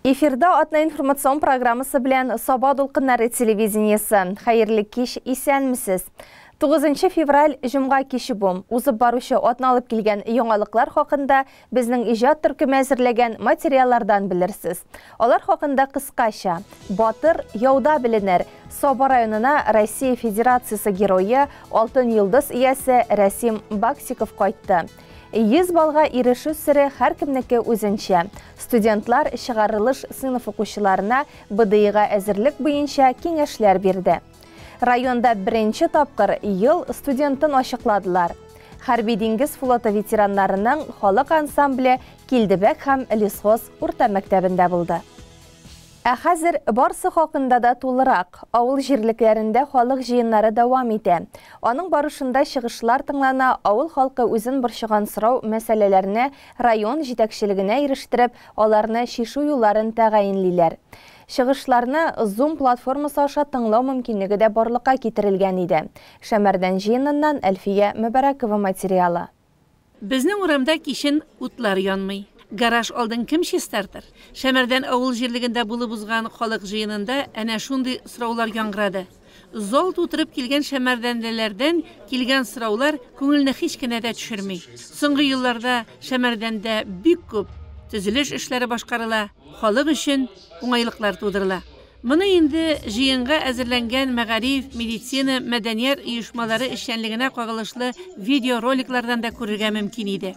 Эфирда атна информацион программасы белән Саба дулкыннары телевидениесе. Хәерле кич, исәнмесез. 9 февраль җомга киче бу. Узып баручы атна алып килгән яңалыклар хакында безнең иҗат төркеме әзерләгән материаллардан белерсез. Алар хакында кыскача. Батыр яуда беленер. Саба районына Россия Федерациясе герое, Алтын йолдыз иясе Рәсим Баксиков кайтты. 100 баллга ирешү сере һәркемнеке үзенчә. Студентлар чыгарылыш сыйныф укучыларына БДИга әзерлек буенча киңәшләр бирде. Районда беренче тапкыр ел студентын ачыкладылар. Хәрби диңгез флоты ветераннарының халык ансамбле Килдебәк һәм Лесхоз урта мәктәбендә булды. Ә хәзер барсы хакында да тулырак. Авыл җирлекләрендә халык җыеннары дәвам итә. Аның барышында чыгышлар тыңлана, авыл халкы үзен борчыган сорау мәсьәләләрне район җитәкчелегенә ирештереп, аларны чишү юлларын тәгаенлиләр. Чыгышларны Zoom платформасы аша тыңлау мөмкинлеге дә барлыкка китерелгән иде. Шәмәрдән җыеныннан Әлфия Мөбәрәкова материалы. Безнең урамда кичен утлар янмый. Гараж алдын кем чистартыр? Шәмәрдән авыл җирлегендә булып узган халык җыенында әнә шундый сораулар яңгырады. Зал тутырып килгән шәмәрдәнлеләрдән килгән сораулар күңелне һич кенә дә төшерми. Соңгы елларда Шәмәрдәндә бик күп төзелеш эшләре башкарыла, халык өчен уңайлыклар тудырыла. Моны инде җыенга әзерләнгән мәгариф, медицина, мәдәният оешмалары эшчәнлегенә кагылышлы видеороликлардан да күрергә мөмкин иде.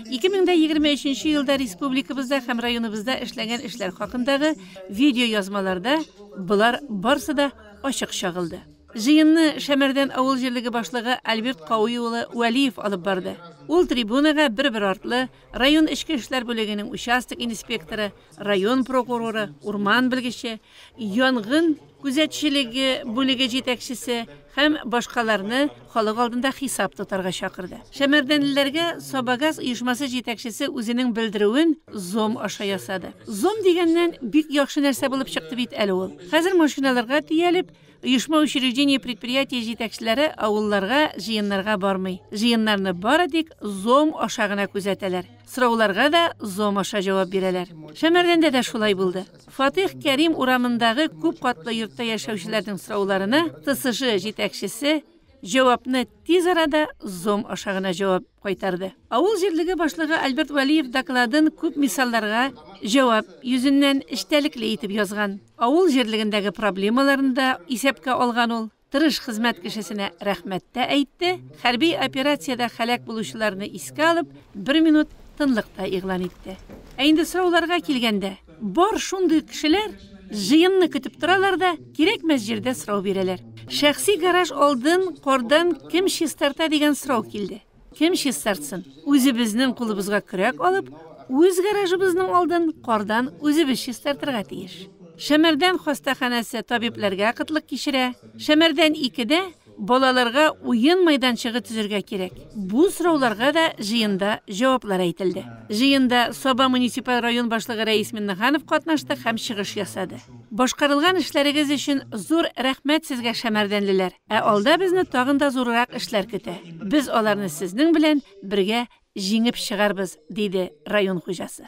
2023 елда республикабызда һәм районыбызда эшләнгән эшләр хакындагы видеоязмаларда болар барсы да ачык чагылды. Җыенны Шәмәрдән авыл җирлеге башлыгы Альберт Кауи улы Вәлиев алып барды. Ул трибунага бер-бер артлы район эчке эшләр бүлегенең участок инспекторы, район прокуроры, урман белгече, янгын күзәтчелеге бүлеге җитәкчесе һәм башкаларны халык алдында хисап тотарга чакырды. Шәмәрдәнлеләргә Сабагаз оешмасы җитәкчесе үзенең белдерүен Zoom аша ясады. Zoom дигәннән бик яхшы нәрсә булып чыкты бит әле ул. Хәзер машиналарга төялеп, оешма учреждение предприятие җитәкчеләре авылларга җыеннарга бармый. Җыеннарны бары тик Zoom аша гына күзәтәләр. Сорауларга да Zoom аша җавап бирәләр. Шәмәрдәндә дә шулай булды. Фатих Кәрим урамындагы күп катлы йортта яшәүчеләрнең сорауларына ТСЖ җитәкчесе җавапны тиз арада Zoom аша гына җавап кайтарды. Авыл җирлеге башлыгы Альберт Вәлиев докладын күп мисалларга җавап йөзеннән эчтәлекле итеп язган. Авыл җирлегендәге проблемаларын да исәпкә алган ул. Тырыш хезмәт кешесенә рәхмәт тә әйтте, хәрби операциядә һәлак булучыларны искә алып, бер минут тынлык та игълан итте. Ә инде сорауларга килгәндә, бар шундый кешеләр җыенны көтеп торалар да, кирәкмәс җирдә сорау бирәләр. Шәхси гараж алдын кардан кем чистарта дигән сорау килде. Кем чистартсын? Үзебезнең кулыбызга көрәк алып, үз гаражыбызның алдын кардан үзебез чистартырга тиеш. Шәмәрдән хастаханәсе табибләргә кытлык кичерә. Шәмәрдән 2-дә балаларга уен майданчыгы төзергә кирәк. Бу сорауларга да җыенда җаваплар әйтелде. Җыенда Саба муниципаль район башлыгы Рәис Миннеханов катнашты һәм чыгыш ясады. Башкарылган эшләрегез өчен зур рәхмәт сезгә, шәмәрдәнлеләр. Ә алда безне тагын да зуррак эшләр көтә. Без аларны сезнең белән бергә җиңеп чыгарбыз, диде район хуҗасы.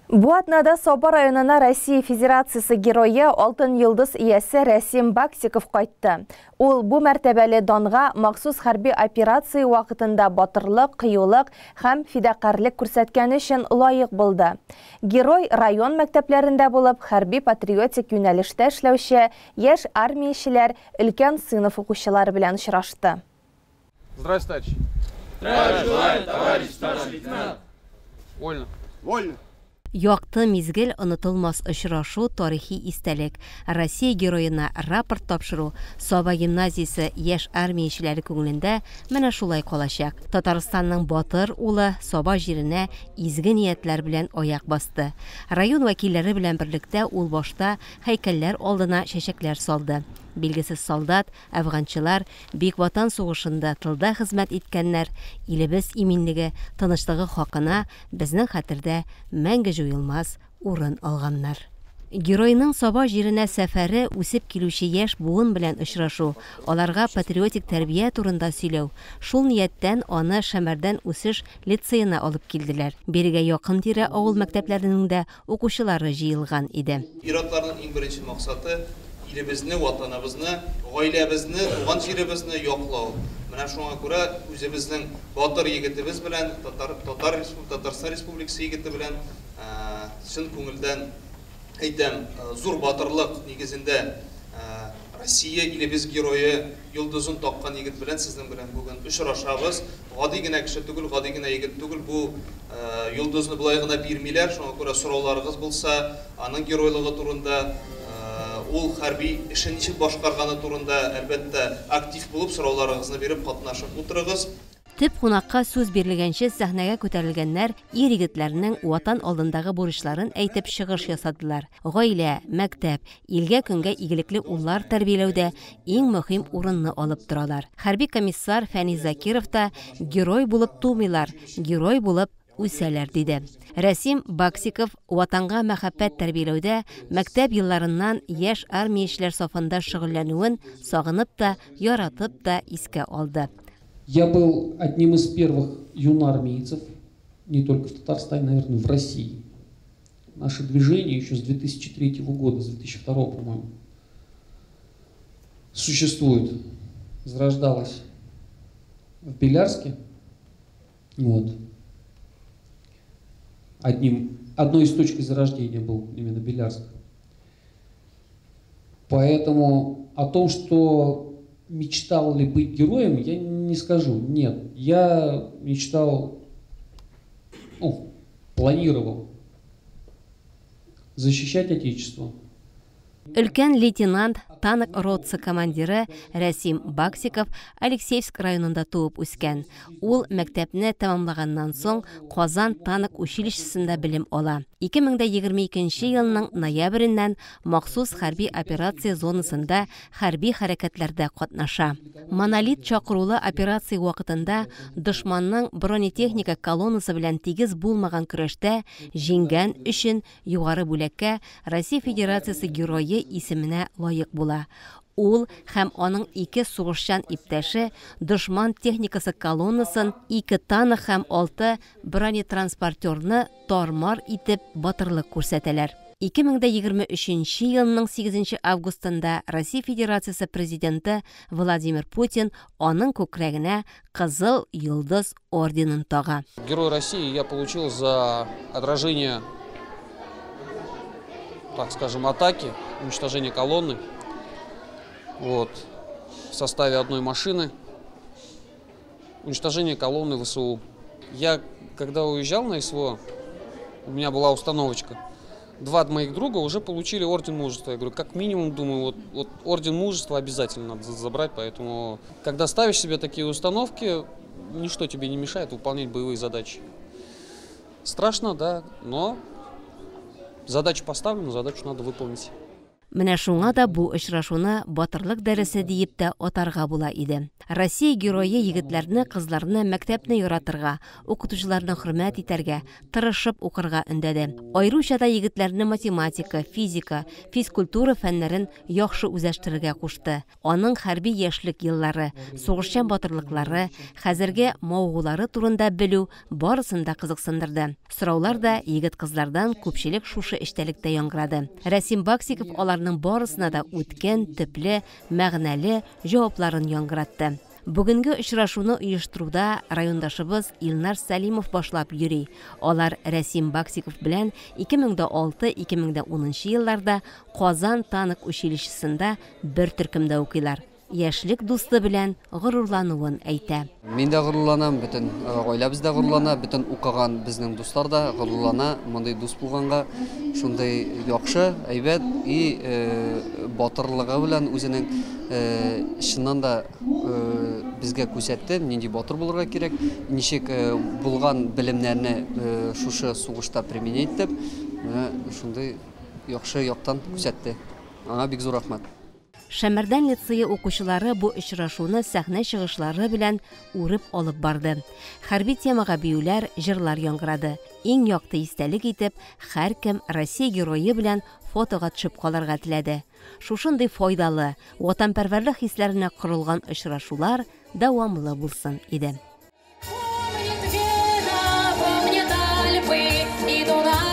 Бу атнада Саба районына Россия Федерациясе герое Алтын йолдыз иясе Рәсим Баксиков кайтты. Ул бу мәртәбәле данга махсус хәрби операция вакытында батырлык, кыюлык һәм фидакарьлек күрсәткәне өчен лаек булды. Герой район мәктәпләрендә булып, хәрби патриотик юнәлештә эшләүче яшь армиячеләр, өлкән сыйныф укучылары белән очрашты. Здравствуйте, товарищ. Здравия желаю, товарищ старший лейтенант. Вольно. Вольно. Якты мизгел, онытылмас очрашу, тарихи истәлек. Россия героена рапорт тапшыру Саба гимназиясе яшь армиячеләре күңелендә менә шулай калачак. Татарстанның батыр улы Саба җиренә изге ниятләр белән аяк басты. Район вәкилләре белән берлектә ул башта һәйкәлләр алдына чәчәкләр салды. Билгесез солдат, әфганчылар, Бөек Ватан сугышында тылда хезмәт иткәннәр, илебез иминлеге, тынычлыгы хакына безнең хәтердә мәңге җуелмас урын алганнар. Геройның Саба җиренә сәфәре үсеп килүче яшь буын белән очрашу, аларга патриотик тәрбия турында сөйләү. Шул нияттән аны Шәмәрдән үсеш лицеена алып килделәр. Бирегә якын-тирә авыл мәктәпләренең дә укучылары җыелган иде. Ир-атларның иң беренче максаты илебезне, ватаныбызны, гаиләбезне, туган җиребезне яклау. Менә шуңа күрә үзебезнең батыр егетебез белән, Татар Татарстан Республикасы егете белән чын күңелдән әйтәм, зур батырлык нигезендә Россия илебез герое йолдызын таккан егет белән сезнең белән бүген очрашабыз. Гади генә кеше түгел, гади генә егет түгел, бу йолдызны болай гына бирмиләр, шуңа күрә сорауларыгыз булса, аның геройлыгы турында, ул хәрби эшен ничек башкарганы турында, әлбәттә, актив булып сорауларыгызны биреп катнашып утырыгыз. Төп кунакка сүз бирелгәнче сәхнәгә күтәрелгәннәр ир-егетләрнең ватан алдындагы бурычларын әйтеп чыгыш ясадылар. Гаилә, мәктәп, илгә-көнгә игелекле уллар тәрбияләүдә иң мөһим урынны алып торалар. Хәрби комиссар Фәнис Закиров та герой булып тумыйлар, герой булып үсәләр, диде. Рәсим Баксиков ватанга мәхәббәт тәрбияләүдә мәктәп елларыннан яшь армиячеләр сафында шөгыльләнүен сагынып та, яратып та искә алды. Я был одним из первых юнармейцев, не только в Татарстане, наверное, в России. Наше движение еще с 2003 года, с 2002, по-моему, существует. Зарождалось в Белярске. Вот. Одной из точек зарождения был именно Белярск. Поэтому о том, что мечтал ли быть героем, я не скажу. Нет, я мечтал, планировал защищать Отечество. Өлкән лейтенант, танк ротасы командиры Рәсим Баксиков Алексеевск районында туып үскән. Ул мәктәпне тәмамлаганнан соң Казан танк училищесында белем ала. 2022 елның ноябреннән махсус хәрби операция зонасында хәрби хәрәкәтләрдә катнаша. Монолит чакырулы операция вакытында дошманның бронетехника колоннасы белән тигез булмаган көрәштә җиңгән өчен югары бүләккә Россия Федерациясе герое исеменә лаек була. Ул һәм аның ике сугышчан иптәше дошман техникасы колоннасын, 2 танк һәм 6 бронетранспортерны тар-мар итеп батырлык күрсәтәләр. 2023 елның 8 августында Россия Федерациясе президенты Владимир Путин аның күкрәгенә Кызыл Йолдыз орденын тага. Герой России я получил за отражение, так скажем, атаки, уничтожение колонны, вот, в составе одной машины, уничтожение колонны ВСУ. Я, когда уезжал на СВО, у меня была установочка. 2 моих друга уже получили орден мужества. Я говорю, как минимум, думаю, вот орден мужества обязательно надо забрать, поэтому, когда ставишь себе такие установки, ничто тебе не мешает выполнять боевые задачи. Страшно, да, но задача поставлена, задачу надо выполнить. Менә шуңа да бу очрашуны батырлык дәресе диеп тә атарга була иде. Россия герое егетләрне, кызларны мәктәпне яратырга, укытучыларны хөрмәт итәргә, тырышып укырга өндәде. Аеруча да егетләрне математика, физика, физкультура фәннәрен яхшы үзләштерергә кушты. Аның хәрби яшьлек еллары, сугышчан батырлыклары, хәзерге мавыгулары турында белү барысын да кызыксындырды. Сораулар да егет-кызлардан күпчелек шушы эчтәлектә яңгырады. Рәсим Баксиков аларның барысына да үткен, төпле, мәгънәле җавапларын яңгыратты. Бүгенге очрашуны оештыруда райондашыбыз Илнар Сәлимов башлап йөри. Алар Рәсим Баксиков белән 2006-2010 елларда Казан танк училищесында бер төркемдә укыйлар. Яшьлек дусты белән горурлануын әйтә. Мин дә горурланам, бөтен гаиләбез дә горурлана, бөтен укыган безнең дуслар да горурлана. Мондый дус булганга шундый яхшы, әйбәт и батырлыгы белән үзенең чыннан да безгә күрсәтте, нинди батыр булырга кирәк, ничек булган белемнәрне шушы сугышта применять итеп, менә шундый яхшы яктан күрсәтте. Аңа бик зур рәхмәт. Шәмәрдән лицее укучылары бу очрашуны сәхнә чыгышлары белән үреп алып барды. Хәрби темага биюләр, җырлар яңгырады. Иң якты истәлек итеп, һәркем Россия герое белән фотога төшеп калырга теләде. Шушындый файдалы, ватанпәрвәрлек хисләренә корылган очрашулар дәвамлы булсын иде. Помнит Вена, помнит Альпы и Дунай,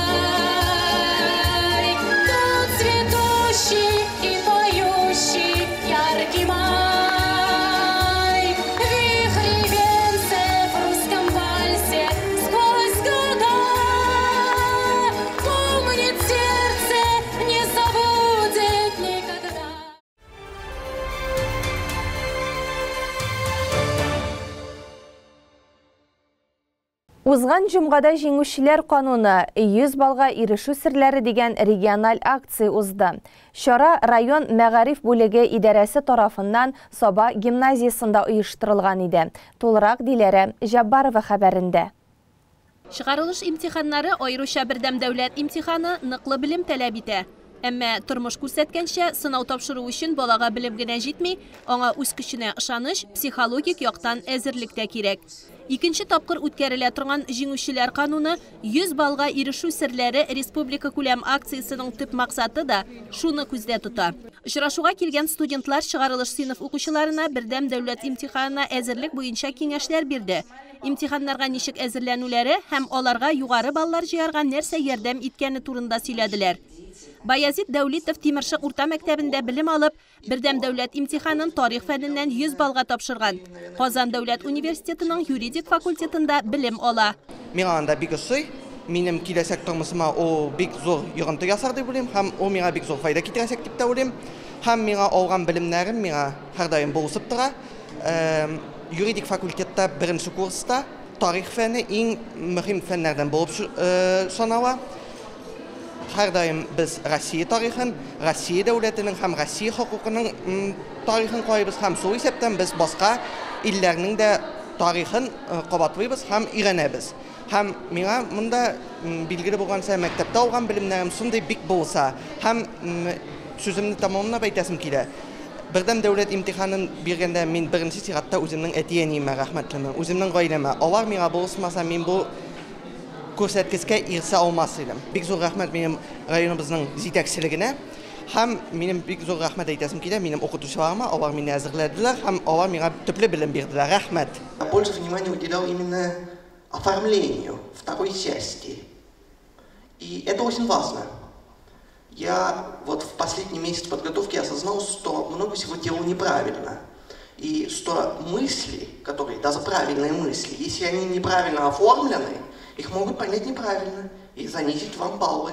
тот цветущий и поющий яркий май. Вихри венцев в русском вальсе сквозь года. Помнит сердце, не забудет никогда. Узган җомгада җиңүчеләр кануны 100 балга ирешү серләре дигән региональ акция узды. Чара район мәгариф бүлеге идарәсе тарафыннан Саба гимназиясендә оештырылган иде. Тулырак Диләрә Җаббарова хәбәрендә. Чыгарылыш имтиханнары аеруча бердәм дәүләт имтиханы ныклы белем таләп итә. Әмма тормыш күрсәткәнчә, сынау тапшыру өчен балага белем генә җитми, аңа үз көченә ышаныч, психологик яктан әзерлек тә кирәк. Икенче тапкыр үткәрелә торган җиңүчеләр кануны 100 балга ирешү серләре республика күләм акциясенең төп максаты да шуны күздә тота. Очрашуга килгән студентлар чыгарылыш сыйныф укучыларына бердәм дәүләт имтиханына әзерлек буенча киңәшләр бирде. Имтиханнарга ничек әзерләнүләре һәм аларга югары баллар җыярга нәрсә ярдәм иткәне турында сөйләделәр. Баязит Дәүлитов Тимершык урта мәктәбендә белем алып, бердәм дәүләт имтиханын тарих фәненнән 100 баллга тапшырган. Казан дәүләт университетының юридик факультетында белем ала. Миңа анда бик ошый. Минем киләчәк тормышыма ул бик зур йогынты ясар дип уйлыйм һәм ул миңа бик зур файда китерәчәк дип тә уйлыйм. Һәм миңа алган белемнәрем миңа һәрдаим булышып тора. Юридик факультетта беренче курста тарих фәне иң мөһим фәннәрдән булып санала. Һәрдаим без Россия тарихын, Россия дәүләтенең һәм Россия хокукының тарихын карыйбыз һәм шул исәптән без башка илләрнең дә тарихын кабатлыйбыз һәм өйрәнәбез. Һәм миңа монда билгеле булганча мәктәптә алган белемнәрем шундый бик булса һәм сүземне тәмамлап әйтәсем килә. Бердәм дәүләт имтиханын биргәндә мин беренче чиратта үземнең әти-әниемә рәхмәтлемен, үземнең гаиләмә. Алар миңа булышмаса, мин бу күрсәткечкә ирешә алмас идем. Бик зур рәхмәт минем районыбызның җитәкчелегенә һәм минем бик зур рәхмәт әйтәсем килә минем укытучыларыма, алар мине әзерләделәр һәм алар миңа төпле белем бирделәр. Рәхмәт. Больше внимания уделял именно оформлению второй части. И это очень важно. Я вот в последний месяц подготовки осознал, что много всего делал неправильно. И что мысли, которые, даже правильные мысли, если они неправильно оформлены, их могут понять неправильно и занизить вам баллы.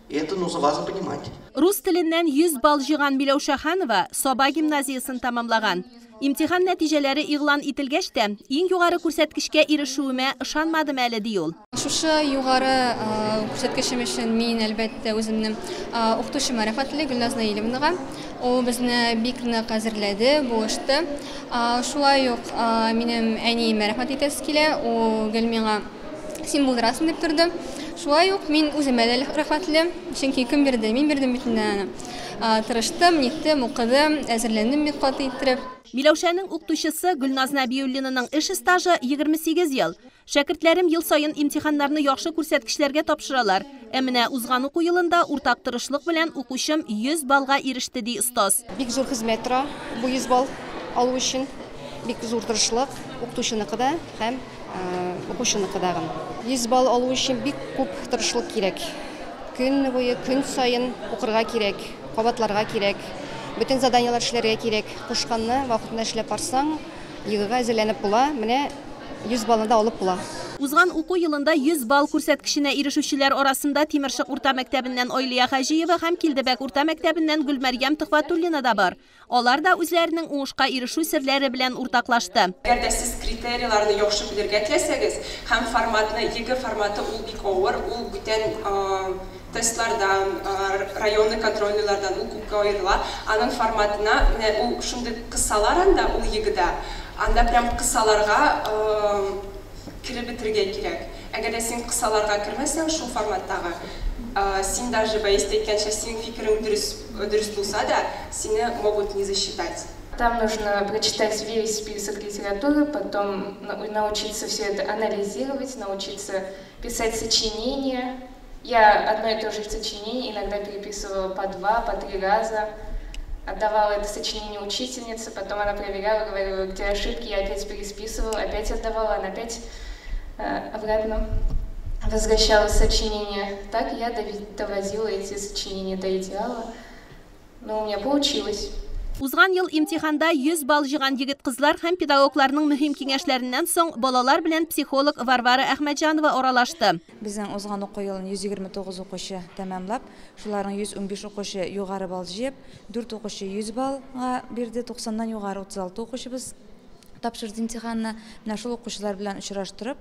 И это нужно важно понимать. Рус теленнән 100 балл җыйган Миләүшә Ханова Саба гимназиясен тәмамлаган. Имтихан нәтиҗәләре игълан ителгәч тә, иң югары күрсәткечкә ирешүемә ышанмадым әле, ди ул. Шушы югары күрсәткечем өчен мин әлбәттә үземнең укытучыма рәхмәтле Гөлназ Наилевнага. Ул безне бик нык әзерләде, булышты. Шулай ук минем әниемә рәхмәт әйтәсе килә. Ул гел миңа син булдырасың дип торды. Шулай ук мин үземә дә рәхмәтле, чөнки кем бирде, мин бирдем бит инде аны. Тырыштым, ниттем, укыдым, әзерләндем бик каты иттереп. Миләүшәнең укытучысы Гөлназ Нәбиуллинаның эш стажы 28 ел. Шәкертләрем ел саен имтиханнарны яхшы күрсәткечләргә тапшыралар. Ә менә узган уку елында уртак тырышлык белән укучым 100 баллга иреште, ди остаз. Бик зур хезмәт тора бу 100 балл алу өчен. Бик зур тырышлык укытучыныкы да һәм укучыныкы да. 100 балл алу өчен бик күп тырышлык кирәк. Көн буе, көн саен укырга кирәк, кабатларга кирәк, бөтен заданиелар эшләргә кирәк. Кушканны вакытында эшләп барсаң, ЕГЭга әзерләнеп була, менә 100 баллны да алып була. Узган уку елында 100 балл күрсәткеченә ирешүчеләр арасында Тимершык урта мәктәбеннән Айлия Хаҗиева һәм Килдебәк урта мәктәбеннән Гөлмәрьям Төхвәтуллина да бар. Алар да үзләренең уңышка ирешү серләре белән уртаклашты. Әгәр дә сез критерийларны яхшы белергә теләсәгез, һәм форматны, ЕГЭ форматы ул бик авыр, ул бүтән тестлардан, районный контрольныйлардан ул күпкә аерыла. Аның форматына, менә ул шундый кысалар анда, ул ЕГЭда. Анда прям кысаларга кереп бетерергә кирәк. Әгәр дә син кысаларга кермәсәң, шул форматтагы, син даже бәйстә әйткәнчә, синең фикерең дөрес дөрес булса да, сине могут не засчитать. Там нужно прочитать весь список литературы, потом научиться все это анализировать, научиться писать сочинения. Я одно и то же сочинение иногда переписывала по 2, по 3 раза. Отдавала это сочинение учительнице, потом она проверяла, говорила, где ошибки, я опять переписывала, опять отдавала, она опять обратно возвращала сочинение. Так я доводила эти сочинения до идеала, но у меня получилось. Узган ел имтиханда 100 балл җыйган егет-кызлар һәм педагогларның мөһим киңәшләреннән соң балалар белән психолог Варвара Әхмәтҗанова аралашты. Безнең узган уку елын 129 укучы тәмамлап, шуларның 115 укучы югары балл җыеп, 4 укучы 100 баллга бирде, 90-нан югары 36 укучыбыз тапшырды имтиханны. Менә шул укучылар белән очраштырып,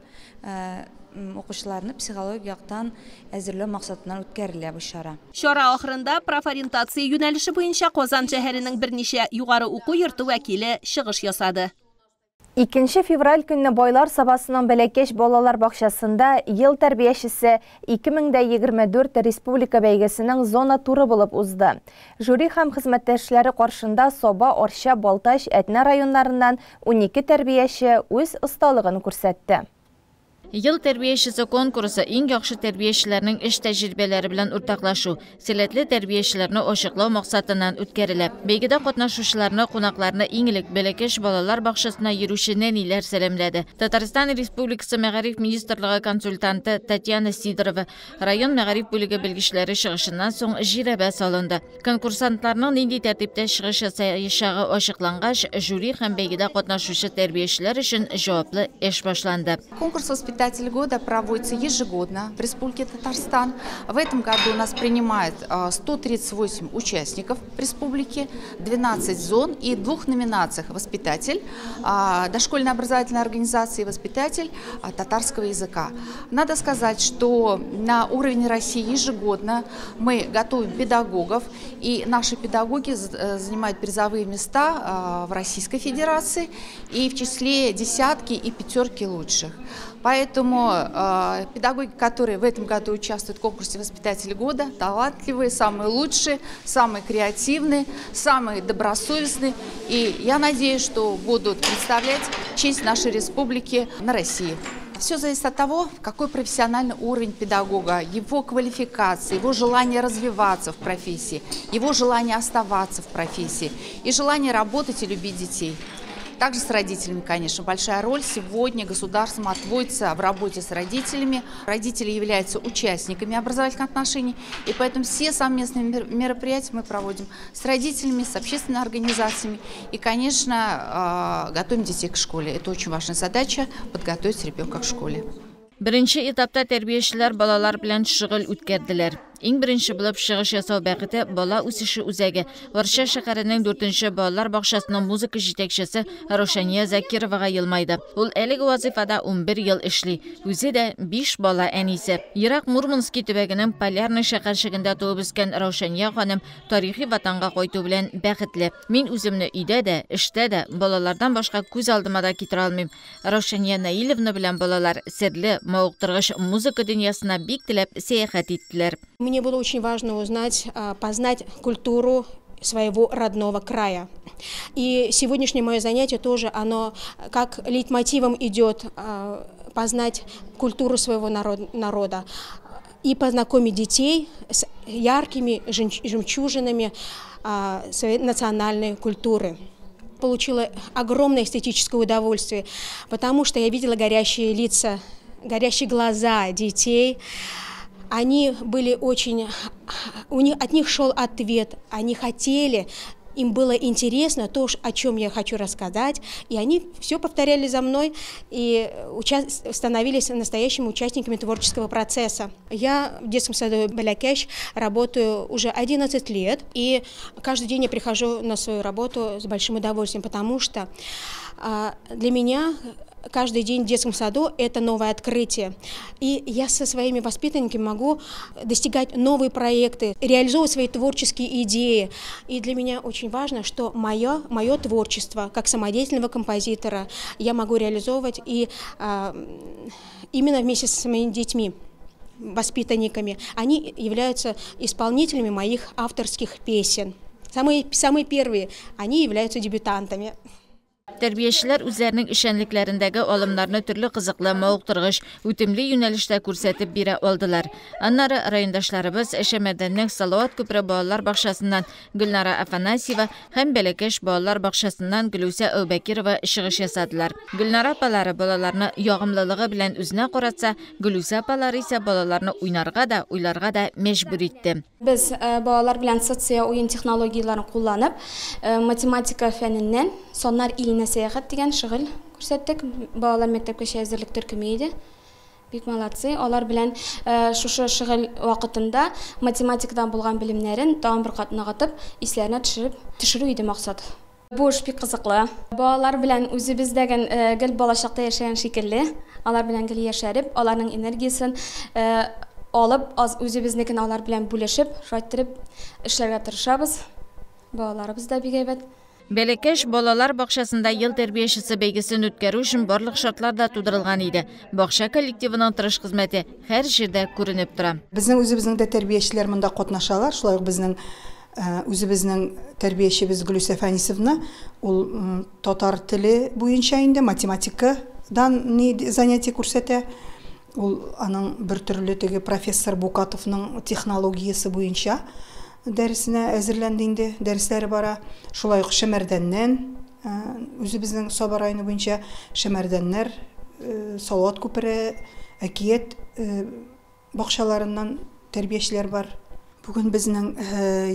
укучыларны психологик яктан әзерләү максатыннан үткәрелә бу чара. Чара ахырында профориентация юнәлеше буенча Казан шәһәренең берничә югары уку йорты вәкиле чыгыш ясады. 2 февраль көнне Байлар Сабасының Бәләкәч балалар бакчасында ел тәрбиячесе 2024 республика бәйгесенең зона туры булып узды. Жюри һәм хезмәттәшләре каршында Саба, Арча, Балтач, Әтнә районнарыннан 12 тәрбияче үз осталыгын күрсәтте. Ел тәрбиячесе конкурсы иң яхшы тәрбиячеләрнең эш тәҗрибәләре белән уртаклашу, сәләтле тәрбиячеләрне ачыклау максатыннан үткәрелә. Бәйгедә катнашучыларны, кунакларны иң элек Бәләкәч балалар бакчасына йөрүче нәниләр сәламләде. Татарстан Республикасы Мәгариф министрлыгы консультанты Татьяна Сидорова район мәгариф бүлеге белгечләре чыгышыннан соң жирәбә салынды. Конкурсантларның нинди тәртиптә чыгыш ясаячагы ачыклангач, жюри һәм бәйгедә катнашучы тәрбиячеләр өчен җаваплы эш башланды. Конкурс воспитателей года проводится ежегодно в Республике Татарстан. В этом году у нас принимает 138 участников республики, 12 зон и в 2 номинациях: воспитатель дошкольной образовательной организации и воспитатель татарского языка. Надо сказать, что на уровне России ежегодно мы готовим педагогов, и наши педагоги занимают призовые места в Российской Федерации и в числе десятки и пятерки лучших. Поэтому педагоги, которые в этом году участвуют в конкурсе «Воспитатель года», талантливые, самые лучшие, самые креативные, самые добросовестные. И я надеюсь, что будут представлять честь нашей республики на России. Все зависит от того, какой профессиональный уровень педагога, его квалификация, его желание развиваться в профессии, его желание оставаться в профессии и желание работать и любить детей. Также с родителями, конечно, большая роль сегодня государством отводится в работе с родителями. Родители являются участниками образовательных отношений, и поэтому все совместные мероприятия мы проводим с родителями, с общественными организациями и, конечно, готовим детей к школе. Это очень важная задача – подготовить ребенка к школе. Беренче этапта тәрбиячеләр балалар белән шөгыль үткәрделәр. Иң беренче булып чыгыш ясау бәхете бала үсеше үзәге Арча шәһәренең 4нче балалар бакчасының музыка җитәкчесе Раушания Закировага елмайды. Ул әлеге вазифада 11 ел эшли. Үзе дә 5 бала әнисе. Ерак Мурманский төбәгенең Полярный шәһәрчегендә туып үскән Раушания ханым тарихи ватанга кайту белән бәхетле. Мин үземне өйдә дә, эштә дә балалардан башка күз алдыма да китерә алмыйм. Раушания Наилевна белән балалар серле, мавыктыргыч музыка дөньясына бик теләп сәяхәт иттеләр. Мне было очень важно узнать, познать культуру своего родного края. И сегодняшнее мое занятие тоже, оно как лейтмотивом идет познать культуру своего народа и познакомить детей с яркими жемчужинами своей национальной культуры. Получила огромное эстетическое удовольствие, потому что я видела горящие лица, горящие глаза детей. Они были очень, от них шел ответ, они хотели, им было интересно то, о чем я хочу рассказать, и они все повторяли за мной и становились настоящими участниками творческого процесса. Я в детском саду Бәләкәч работаю уже 11 лет, и каждый день я прихожу на свою работу с большим удовольствием, потому что для меня каждый день в детском саду – это новое открытие. И я со своими воспитанниками могу достигать новые проекты, реализовывать свои творческие идеи. И для меня очень важно, что мое творчество, как самодеятельного композитора, я могу реализовывать и именно вместе со своими детьми. воспитанниками. Они являются исполнителями моих авторских песен. Самые, самые первые, они являются дебютантами. Тәрбиячеләр үзләренең эшчәнлекләрендәге алымнарны төрле кызыклы, мавыктыргыч, үтемле юнәлештә күрсәтеп бирә алдылар. Аннары райондашларыбыз Шәмәрдәннең Салават күпере балалар бакчасыннан Гөлнара Афанасьева һәм Бәләкәч балалар бакчасыннан Гөлүсә Әүбәкирова чыгыш ясадылар. Гөлнара апалары балаларны ягымлылыгы белән үзенә каратса, Гөлүсә апалары исә балаларны уйнарга да, уйларга да мәҗбүр итте. Без балалар белән социаль уен технологияләрен кулланып, математика фәненнән Саннар иленә сәяхәт дигән шөгыль күрсәттек. Балалар мәктәпкәчә әзерлек төркеме иде. Бик молодцы. Алар белән шушы шөгыль вакытында математикадан булган белемнәрен тагын бер кат ныгытып, исләренә төшереп, төшерү иде максат. Бу эш бик кызыклы. Балалар белән үзебез дә гел балачакта яшәгән шикелле, алар белән гел яшәреп, аларның энергиясен алып, аз үзебезнекен алар белән бүлешеп, шулай иттереп эшләргә тырышабыз. Балаларыбыз да бик әйбәт. Бәләкәч балалар бакчасында ел тәрбиячесе бәйгесен үткәрү өчен барлык шартлар да тудырылган иде. Бакча коллективының тырыш хезмәте һәр җирдә күренеп тора. Безнең үзебезнең дә тәрбиячеләр монда катнашалар. Шулай ук безнең үзебезнең тәрбиячебез Гөлүсә Фәнисовна, ул татар теле буенча инде математикадан ни занятие күрсәтә. Ул аның бер төрле теге профессор Букатовның технологиясе буенча дәресенә әзерләнде инде, дәресләре бара. Шулай ук Шәмәрдәннән, үзебезнең Саба районы буенча Шәмәрдәннәр, Салават күпере, Әкият бакчаларыннан тәрбиячеләр бар. Бүген безнең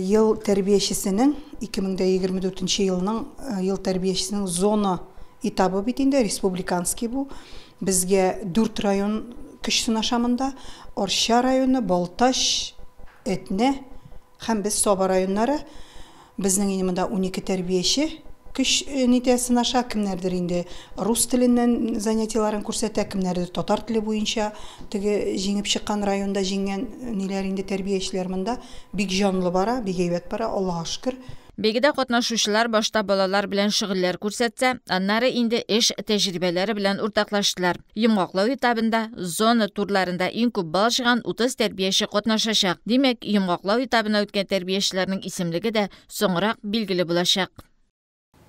ел тәрбиячесенең 2024 елның ел тәрбиячесенең зона этабы бит инде, республиканский бу. Безгә 4 район көч сынаша монда. Арча районы, Балтач, Әтнә һәм без Саба районнары. Безнең инде монда 12 тәрбияче көч нитә сынаша, кемнәрдер инде рус теленнән занятиеларын күрсәтә, кемнәрдер татар теле буенча теге җиңеп чыккан районда җиңгән ниләр инде тәрбиячеләр монда бик җанлы бара, бик әйбәт бара, Аллаһка шөкер. Бәйгедә катнашучылар башта балалар белән шөгыльләр күрсәтсә, аннары инде эш тәҗрибәләре белән уртаклаштылар. Йомгаклау этабында зона турларында иң күп балл җыйган 30 тәрбияче катнашачак. Димәк, йомгаклау этабына үткән тәрбиячеләрнең исемлеге дә соңрак билгеле булачак.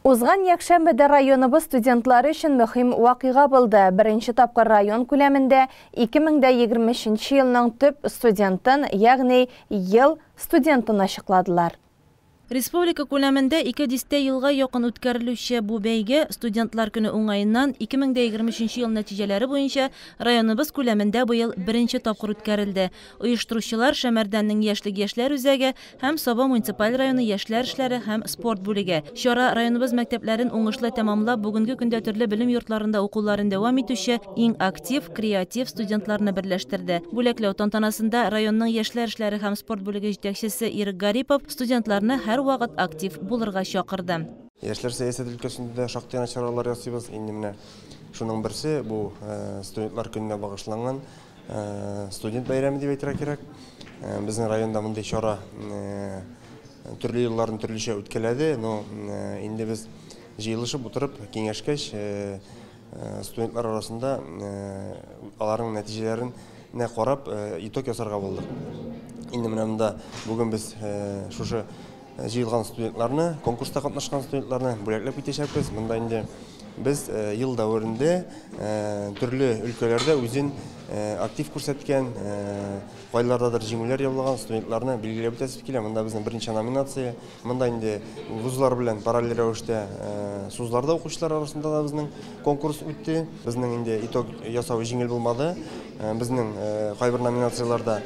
Узган якшәмбедә районыбыз студентлары өчен мөһим вакыйга булды. Беренче тапкыр район күләмендә 2023 елның төп студентын, ягъни ел студентын ачыкладылар. Республика күләмендә 2 дистә елга якын үткәрелүче бу бәйге студентлар көне уңаеннан 2023 ел нәтиҗәләре буенча районыбыз күләмендә быел беренче тапкыр үткәрелде. Оештыручылар Шәмәрдәннең яшьлек яшьләр үзәге һәм Саба муниципаль районы яшьләр эшләре һәм спорт бүлеге. Чара районыбыз мәктәпләрен уңышлы тәмамлап, бүгенге көндә төрле белем йортларында укуларын дәвам итүче иң актив, креатив студентларны берләштерде. Бүләкләү тантанасында районның яшьләр эшләре һәм спорт бүлеге җитәкчесе Ирек Гарипов студентларны һәр вакыт актив булырга чакырды. Яшьләр сәясәт өлкәсендә шактый гына чаралар ясыйбыз. Инде менә шуның берсе бу студентлар көненә багышланган студент бәйрәме дип әйтергә кирәк. Безнең районда мондый чара төрле елларын төрлечә үткәрелде, но инде без җыелышып утырып киңәшкәч, студентлар арасында аларның нәтиҗәләрен карап итог ясарга булдык. Инде менә монда бүген без шушы җыелган студентларны, конкурста катнашкан студентларны бүләкләп китәчәкбез. Монда инде без ел дәверендә төрле өлкәләрдә үзен актив күрсәткән, кайлардадыр җиңүләр яулаган студентларны билгеләп үтәсе килә. Монда безнең берничә номинация. Монда инде вузлар белән параллель рәвештә СУЗларда укучылар арасында да безнең конкурс үтте. Безнең инде итог ясау җиңел булмады. Безнең кайбер номинацияләрдә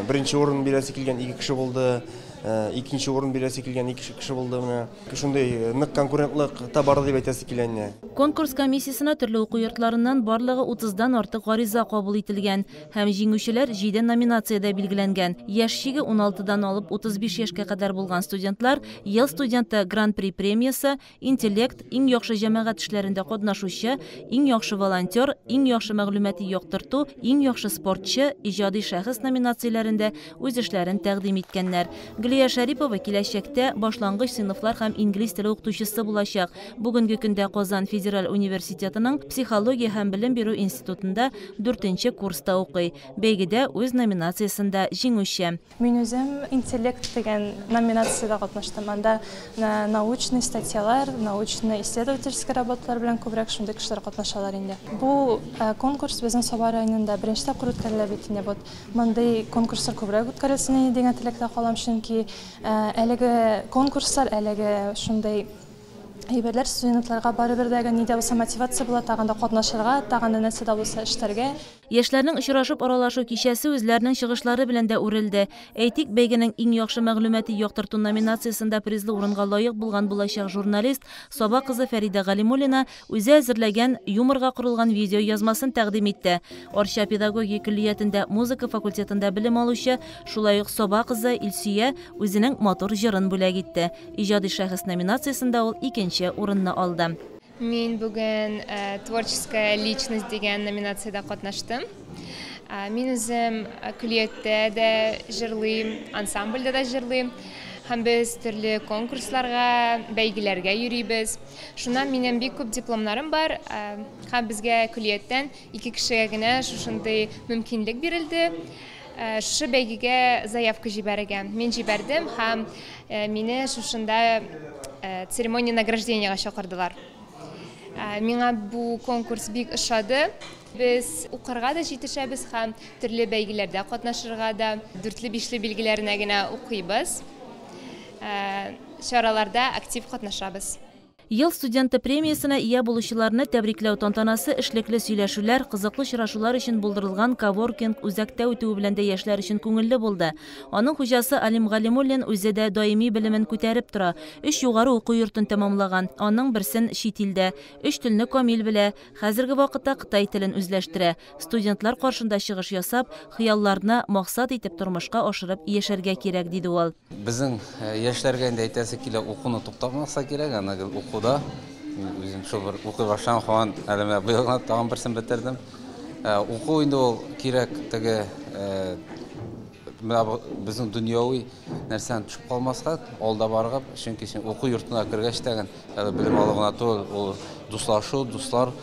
беренче урын бирәсе килгән 2 кеше булды, икенче урын бирәсе килгән 2 кеше булды. Менә шундый нык конкурентлык та бар дип әйтәсе килә инде. Конкурс комиссиясенә төрле уку йортларыннан барлыгы 30-дан артык гариза кабул ителгән һәм җиңүчеләр 7 номинациядә билгеләнгән. Яшь чиге 16-дан алып 35 яшькә кадәр булган студентлар Ел студенты Гран-при премиясе, интеллект, иң яхшы җәмәгать эшләрендә катнашучы, иң яхшы волонтер, иң яхшы мәгълүмати яктырту, иң яхшы спортчы, иҗади шәхес номинацияләрендә үз эшләрен тәкъдим иткәннәр. Гөлия Шәрипова киләчәктә башлангыч сыйныфлар һәм инглиз теле укытучысы булачак. Бүгенге көндә Казан федераль федераль университетының психология һәм белем бирү институтында дүртенче курста укый. Бәйгедә үз номинациясендә җиңүче. Мин үзем «Интеллект» дигән номинациядә катнаштым. Анда научный статьялар, научно-исследовательский работалар белән күбрәк шундый кешеләр катнашалар инде. Бу конкурс безнең Саба районында беренче тапкыр үткәрелә бит инде. Вот мондый конкурслар күбрәк үткәрелсен иде дигән теләктә калам, чөнки әлеге конкурслар, әлеге шундый әйберләр студентларга барыбер дә ни дә булса мотивация була, тагын да катнашырга, тагын да нәрсә дә булса эшләргә. Яшьләрнең очрашып аралашу кичәсе үзләренең чыгышлары белән дә үрелде. Әйтик, бәйгенең иң яхшы мәгълүмати яктырту номинациясендә призлы урынга лаек булган булачак журналист Саба кызы Фәридә Галимуллина үзе әзерләгән юморга корылган видео язмасын тәкъдим итте. Арча педагогия көллиятендә музыка факультетында белем алучы, шулай ук Саба кызы Илсөя үзенең матур җырын бүләк итте. Иҗади шәхес номинациясендә ул икенче урынны алды. Мин бүген «Творческая личность» дигән номинациядә катнаштым. Мин үзем көллияттә дә җырлыйм, ансамбльдә дә җырлыйм. Һәм без төрле конкурсларга, бәйгеләргә йөрибез. Шуннан минем бик күп дипломнарым бар. Һәм безгә көллияттән ике кешегә генә шушындый мөмкинлек бирелде. Шушы бәйгегә заявка җибәрергә. Мин җибәрдем һәм мине шушында церемония награждениега чакырдылар. Миңа бу конкурс бик ошады. Без укырга да җитешәбез һәм төрле бәйгеләрдә катнашырга да, дүртле-бишле билгеләренә генә укыйбыз. Чараларда актив катнашабыз. Ел студенты премиясенә ия булучыларны тәбрикләү тантанасы эшлекле сөйләшүләр, кызыклы очрашулар өчен булдырылган коворкинг үзәктә үтүе белән дә яшьләр өчен күңелле булды. Аның хуҗасы Алим Галимуллин үзе дә даими белемен күтәреп тора. Өч югары уку йортын тәмамлаган, аның берсен чит илдә. Өч телне камил белә, хәзерге вакытта кытай телен үзләштерә. Студентлар каршында чыгыш ясап, хыялларны максат итеп тормышка ашырып яшәргә кирәк, диде ул. Безнең яшьләргә инде әйтәсе килә, укуны туктатмаска кирәк, аны гел укуда. Мин үзем шул бер укый башлаган һаман әле менә быел гына тагын берсен бетердем. Уку инде ул кирәк, теге менә бу безнең дөньяви нәрсәне төшеп калмаска, алда барырга, чөнки син уку йортына кергәч тә әле белем алу гына түгел, ул дуслашу, дуслар,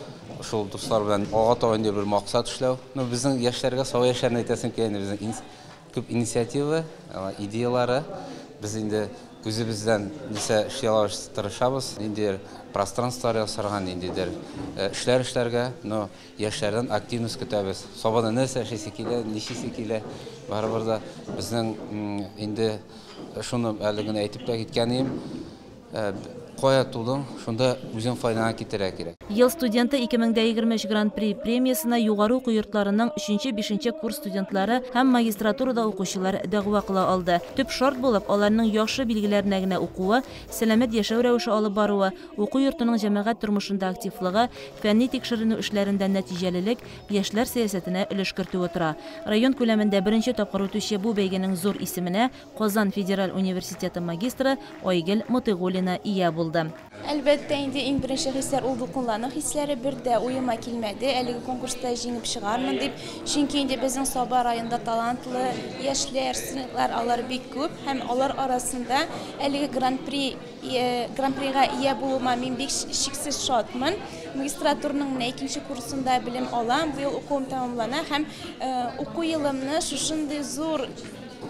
шул дуслар белән алга таба инде бер максат эшләү. Ну, безнең яшьләргә, сау яшьләрне әйтәсем килә, инде безнең күп инициатива, идеялары. Без инде үзебездән нәрсә эшли алабыз, тырышабыз, ниндидер пространстволар ясарга, ниндидер эшләр эшләргә, но яшьләрдән активность көтәбез. Сабада нәрсә эшлисе килә, нишисе килә, барыбер дә безнең инде шуны әле генә әйтеп тә киткән идем. Кая тудың, шунда үзең файдаңа китерә кирәк. Ел студенты 2023 Гран-при премиясенә югары уку йортларының өченче-бишенче курс студентлары һәм магистратурада укучылар дәгъва кыла алды. Төп шарт булып, аларның яхшы билгеләренә генә укуы, сәламәт яшәү рәвеше алып баруы, уку йортының җәмәгать тормышында активлыгы, фәнни тикшеренү эшләрендә нәтиҗәлелек, яшьләр сәясәтенә өлеш кертүе тора. Район күләмендә беренче тапкыр үтүче бу бәйгенең зур исеменә Казан федераль университеты магистры Айгөл Мотыйгуллина ия булды. Әлбәттә, инде иң беренче хисләр ул дулкынлану хисләре, бер дә уема килмәде, әлеге конкурста җиңеп чыгармын дип. Чөнки инде безнең Саба районында талантлы яшьләр, студентлар алар бик күп һәм алар арасында әлеге гран-прига ия булуыма мин бик чиксез шатмын. Магистратураның менә икенче курсында белем алам, быел укуым тәмамлана һәм уку елымны шушындый зур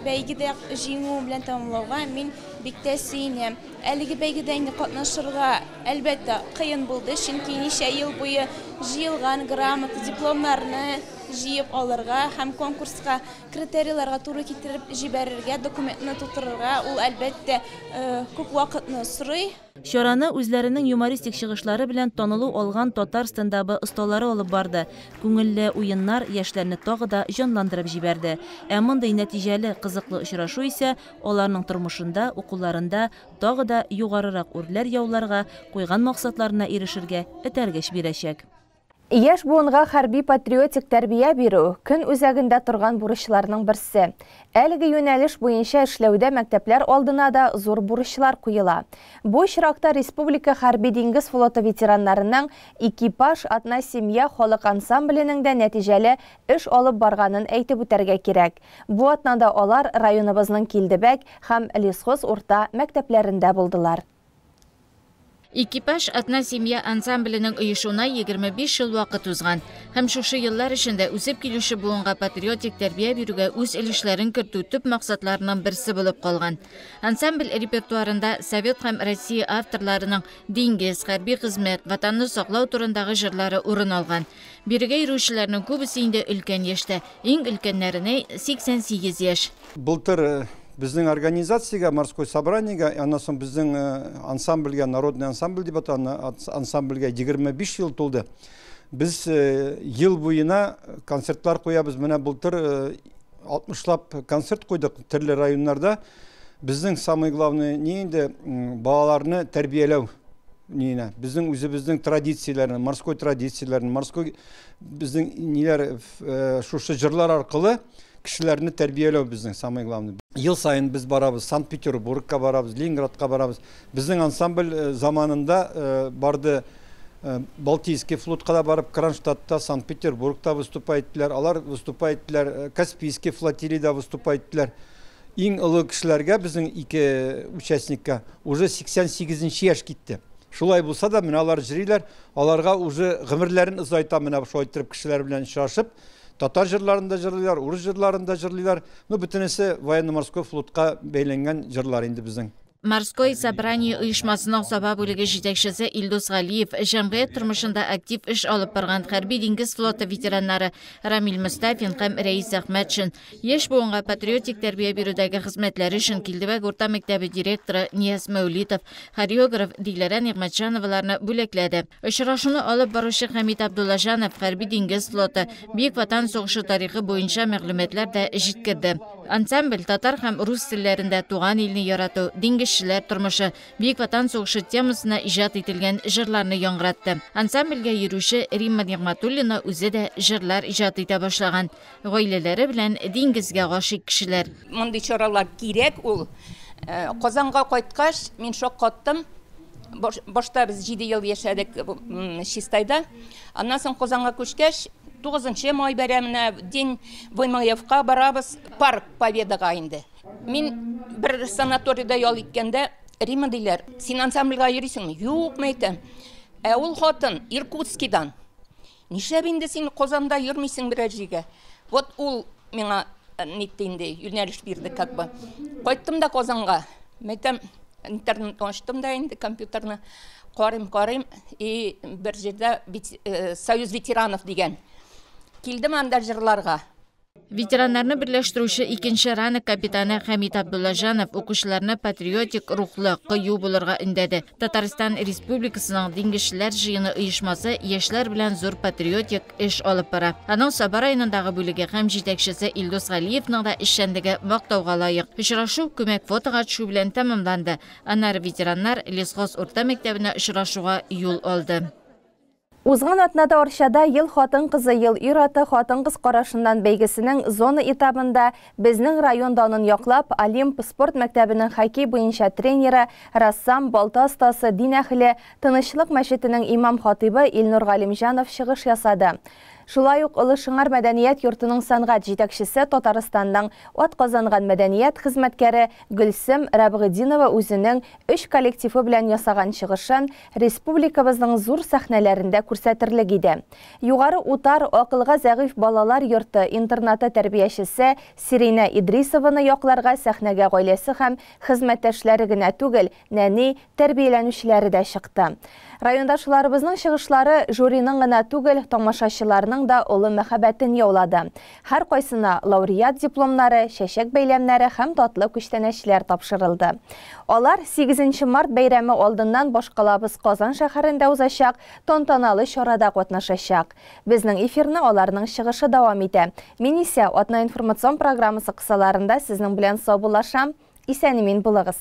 бәйгедә җиңү белән тәмамлауга мин бик тә сөенәм. Әлеге бәйгедә инде катнашырга әлбәттә кыен булды, чөнки ничә ел буе җыелган грамота, дипломнарны җыеп алырга һәм конкурска критерийларга туры китереп җибәрергә, документны тутырырга ул әлбәттә күп вакытны сорый. Чараны үзләренең юмористик чыгышлары белән танылу алган татар стендабы осталары алып барды. Күңелле уеннар яшьләрне тагы да җанландырып җибәрде. Ә мондый нәтиҗәле, кызыклы очрашу исә аларның тормышында, укуларында тагы да югарырак үрләр яуларга, куйган максатларына ирешергә этәргеч бирәчәк. Яшь буынга хәрби патриотик тәрбия бирү көн үзәгендә торган бурычларның берсе. Әлеге юнәлеш буенча эшләүдә мәктәпләр алдына да зур бурычлар куела. Бу очракта Республика хәрби диңгез флоты ветераннарының экипаж одна семья халык ансамбленең дә нәтиҗәле эш алып барганын әйтеп үтәргә кирәк. Бу атнада алар районыбызның Килдебәк һәм Лесхоз урта мәктәпләрендә булдылар. Экипаж «Одна семья» ансамбленең оешуына 25 ел вакыт узган. Һәм шушы еллар эчендә үсеп килүче буынга патриотик тәрбия бирүгә үз өлешләрен кертү төп максатларының берсе булып калган. Ансамбль репертуарында совет һәм Россия авторларының диңгез, хәрби хезмәт, ватанны саклау турындагы җырлары урын алган. Бирегә йөрүчеләрнең күбесе инде өлкән яшьтә, иң өлкәннәренә 88 яшь. Былтыр безнең организациягә, морской собраниегә, аннан соң безнең ансамбльгә, народный ансамбль дип атала, ансамбльгә 25 ел тулды. Без ел буена концертлар куябыз. Менә былтыр 60лап концерт куйдык төрле районнарда. Безнең самый главный ни инде балаларны тәрбияләү ниенә. Безнең үзебезнең традицияләрне, морской традицияләрне, морской безнең ниләр шушы җырлар аркылы кешеләрне тәрбияләү безнең самый главный. Ел саен без барабыз, Санкт-Петербургка барабыз, Ленинградка барабыз. Безнең ансамбль заманында барды Балтийский флотка да барып, Кронштадтта, Санкт-Петербургта выступать иттеләр. Алар выступать иттеләр, Каспийский флотилиядә выступать иттеләр. Иң олы кешеләргә, безнең ике участникка уже 88 яшь китте. Шулай булса да, менә алар җырлыйлар, аларга уже гомерләрен озайта менә шулай иттереп кешеләр белән очрашып, татар җырларын да җырлыйлар, урыс җырларын да җырлыйлар. Ну, бөтенесе военно-морской флотка бәйләнгән җырлар инде безнең. Морской собрание оешмасының Саба бүлеге җитәкчесе Илдус Галиев, җәмгыять тормышында актив эш алып барган хәрби диңгез флоты ветераннары Рамил Мостафин һәм Рәис Әхмәтшин, яшь буынга патриотик тәрбия бирүдәге хезмәтләре өчен Килдебәк урта мәктәбе директоры Нияз Мәүлитов, хореограф Диләрә Нигъмәтҗановаларны бүләкләде. Очрашуны алып баручы Хәмит Абдуллаҗанов хәрби диңгез флоты, Бөек Ватан сугышы тарихы буенча мәгълүматлар да җиткерде. Ансамбль татар һәм рус телләрендә туган илне ярату, диңгезчеләр тормышы, Бөек Ватан сугышы темасына иҗат ителгән җырларны яңгыратты. Ансамбльгә йөрүче Римма Нигъмәтуллина үзе дә җырлар иҗат итә башлаган. Гаиләләре белән диңгезгә гашыйк кешеләр. Мондый чаралар кирәк ул. Казанга кайткач, мин шаккаттым. Башта без 7 ел яшәдек Чистайда. Аннан соң Казанга күчкәч, 9 май бәйрәменә, День ВМФка барабыз, Парк Победага инде. Мин бер санаторийда ял иткәндә, Рима диләр, син ансамбльгә йөрисеңме? Юк, мин әйтәм. Ә ул хатын Иркутскидан. Нишләп инде син Казанда йөрмисең берәр җиргә? Вот ул миңа нитте инде, юнәлеш бирде как бы. Кайттым да Казанга. Мин әйтәм, интернет ачтым да инде компьютерны. Карыйм, карыйм, и бер җирдә Союз ветеранов дигән. Килдем анда җырларга. Ветераннарны берләштерүче икенче ранг капитаны Хәмит Абдуллаҗанов укучыларны патриотик рухлы, кыю булырга өндәде. Татарстан Республикасының диңгезчеләр җыены оешмасы яшьләр белән зур патриотик эш алып бара. Аның Саба районындагы бүлеге һәм җитәкчесе Илдус Галиевның да эшчәнлеге мактауга лаек. Очрашу күмәк фотога төшү белән тәмамланды. Аннары ветераннар Лесхоз урта мәктәбенә очрашуга юл алды. Узган атнада Арчада ел хатын-кызы, ел ир-аты хатын-кыз карашыннан бәйгесенең зона этабында безнең район данын яклап Олимп спорт мәктәбенең хоккей буенча тренеры, рәссам, балта остасы, дин әһеле, Тынычлык мәчетенең имам хатыйбы Илнур Галимҗанов чыгыш ясады. Шулай ук Олы Шыңар мәдәният йортының сәнгать җитәкчесе Татарстанның ат казанган мәдәният хезмәткәре Гөлсем Рәбгыдинова үзенең өч коллективы белән ясаган чыгышын республикабызның зур сәхнәләрендә күрсәтерлек иде. Югары Утар акылга зәгыйфь балалар йорты интернаты тәрбиячесе Сирина Идрисованы якларга сәхнәгә гаиләсе һәм хезмәттәшләре генә түгел, нәни тәрбияләнүчеләре дә чыкты. Райондашларыбызның чыгышлары жюриның гына түгел, тамашачыларның да олы мәхәббәтен яулады. Һәр кайсына лауреат дипломнары, чәчәк бәйләмнәре һәм татлы күчтәнәчләр тапшырылды. Алар 8 март бәйрәме алдыннан башкалабыз Казан шәһәрендә узачак тантаналы чарада катнашачак. Безнең эфирны аларның чыгышы дәвам итә. Мин исә атна информацион программасы кысаларында сезнең белән саубуллашам. Исән-имин булыгыз.